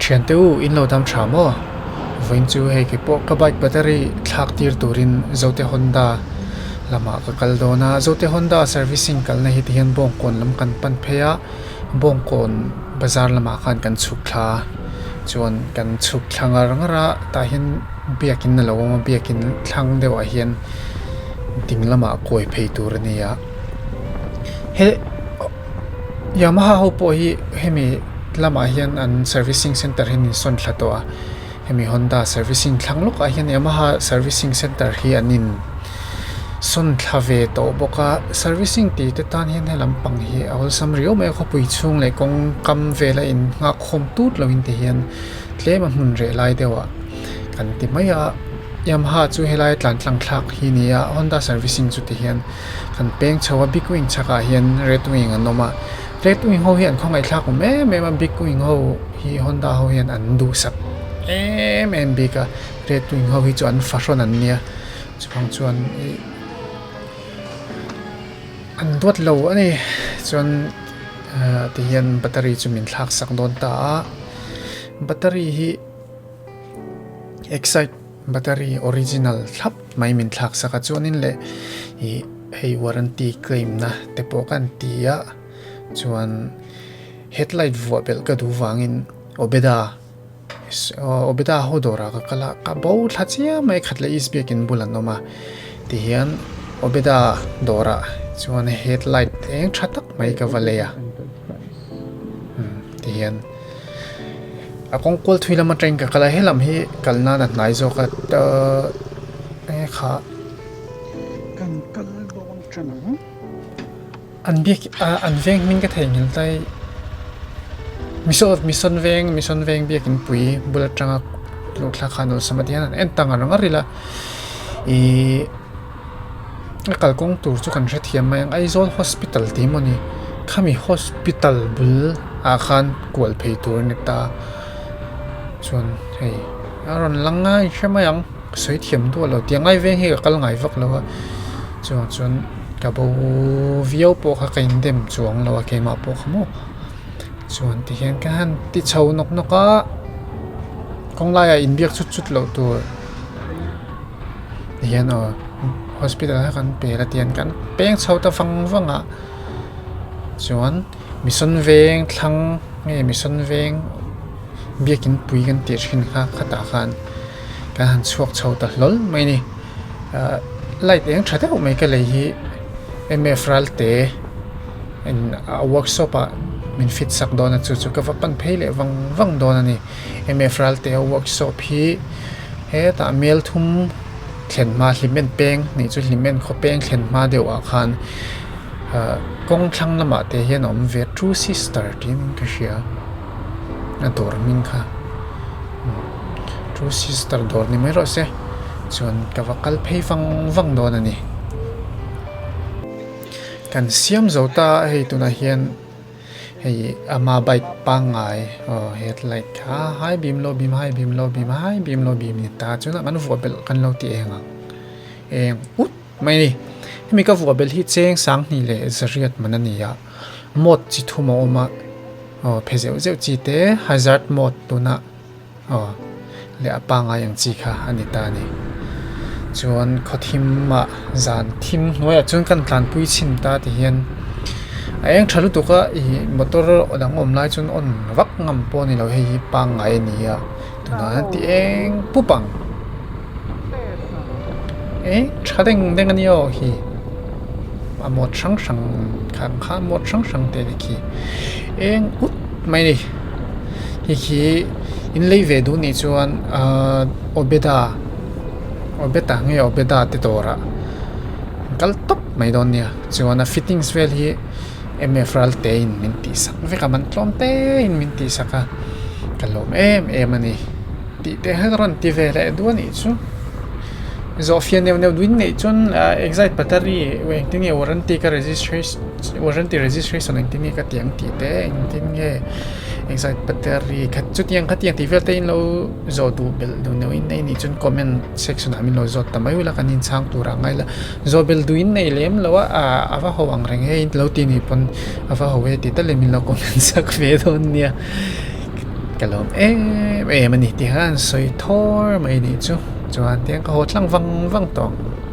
Thiante u in lo dam tha maw? Vawiin chu hei kei pawh ka bike battery thlak tir turin Zote Honda lamah ka kal dawn a, Zote Honda servicing kalna hi tihian Bawngkawn lam kan pan phei a, Bawngkawn bazar lamah khan kan chhuk thla a, chuan kan chhuk thla ngar ngar a, tah hian biakin a lo awm a, biakin thlang deuhah hian ding lamah kawi phei tur a ni a, he. Yamaha ho pawh hi hemi lamah hian an servicing center hi an insawn thla tawh a hemi Honda servicing thlang lawkah hian Yamaha servicing center hi an in sawn thla ve tawh bawk a servicing tih te tan hian helam pang hi a awlsam riau mai a khawpui chhung leh kawng kam vela in nghak khawm tut lo in ti hian tlem a hmun reh lai deuh ah kan ti mai a Yamaha chu helai tlan tlang thlak hi a ni a Honda servicing chu ti hian. Kan peng chho a big wing chhakah hian red wing an awm a red wing ho hi an khawngaih thlak awm em em a big wing ho hi honda ho hian an duhsak em em bik a red wing ho hi chu an fahrawn an nia chuvang chuan ih an duat lo a ni chuan ah tihian battery chu min thlak sak dawn ta a battery hi excite battery original thlap mai min thlak sak a chuanin leh ih hei warranty claim na te pawh kan ti a chuan headlight vuah belh ka duh vangin obeda obeda ho dawrah ka kal a ka bo thla chiam mai khat leh east biakin bul an awm a tihian obeda dawrah chuan headlight eng tha tak mai ka va lei a tihian. A kawng kual thui lam atangin ka kal a helam hi kal nan a hnai zawk a enge kha kan kal dawn tan ang. An biak an veng hming ka theihnghilh ta i Mission Mission veng Mission veng biakin pui bul atanga luh thlak khan awlsam a ti hian an en ta ngar ngar ila ihh a kalkawng tur chu kan hrethiam mai ang Aizawl hospital tih emaw ni khami hospital bul ah khan kual phei tur a ni ta chuan hei a rawn lang a in hre mai ang ka sawi thiam duah lo tiang ai veng hi ka kal ngai vak lo a chuvang chuan ka bo viau pawh kha ka in dem chuang lo a keimah pawh kha maw chuan tihian ka han ti chho nawk nawk a kawng laiah inbiak chut chut loh tur. Tihian aw hospital kha kan pel a tihian kan peng chho ta vang vang a chuan mission veng thlang nge mission veng biakin pui kan tih thin kha khatah khan kan han chhuak chho ta hlawl mai a ni ah light eng tha deuh mai ka lei hi M F Ralte in a workshop ah min fit sak dawn a chu chu ka va pan phei leh vang vang dawn a ni M F Ralte a workshop hi. Hetah mel thum thlen hma hlimen peng nih chu hlimen khaw peng thlen hma deuh ah khan ah kawng thlang lamah te hian a awm ve true sister tiin ka hria a dawr hming kha true sister dawr ni mai rawh se chuan ka va kal phei vang vang dawn a ni kan siam zo ta a hei tunah hian. Hei ama bike pangngai aw headlight kha high beam low beam high beam low beam high beam low beam ni ta chuan kan vuah belh kan lo ti eng ang eng ut mai a ni hemi ka vuah belh hi cheng sanghnih leh zariat man a ni a mode chi thum a awm a aw phe zeuh zeuh chi te hazard mode tuna aw leh a pangngai ang chi kha a ni ta a ni chuan khaw thim ah zan thim hnuaiah chuan kan tlanpui chhin ta ti hian a eng tha lutuk a ih motor dang awm lai chuan on vak ngam pawh a ni lo hei hi pangngai a ni a tunah hian ti eng pup ang eng tha deng deng a ni aw hi a mawt hrang hrang kha kha mawt hrang hrang te a ni khi eng ut mai a ni. Hei hi in lei ve duh nih chuan ahh obeda obeta nge obeda te dawrah an kal tawp mai dawn nia chuan a fittings vel hi M F Ralte in min tih sak vek a man tlawm te in min tih sak a ka lawm em em a ni tih te kha ka rawn ti ve leh duh a nih chu zawhfiah neuh neuh duhin neih chuan ahh excite battery engtin nge warranty ka registration warranty registration engtin nge ka tih ang tih te engtin nge excite battery khat chutiang khatiang tih vel te in lo zawh duh belh duh neuh in nei nih chuan comment section ah min lo zawt ta mai ula kan inchhang tur ah ngai la zawh belh duh in nei lem lo a ah a va ho ang reng e in lo ti nih pawn a va ho e tih tal in min lo comment sak ve dawn nia. Ka lawm em em a ni tih kha an sawi thawr mai nih chu. Chuan tiang ka haw tlang vang vang tawh ang.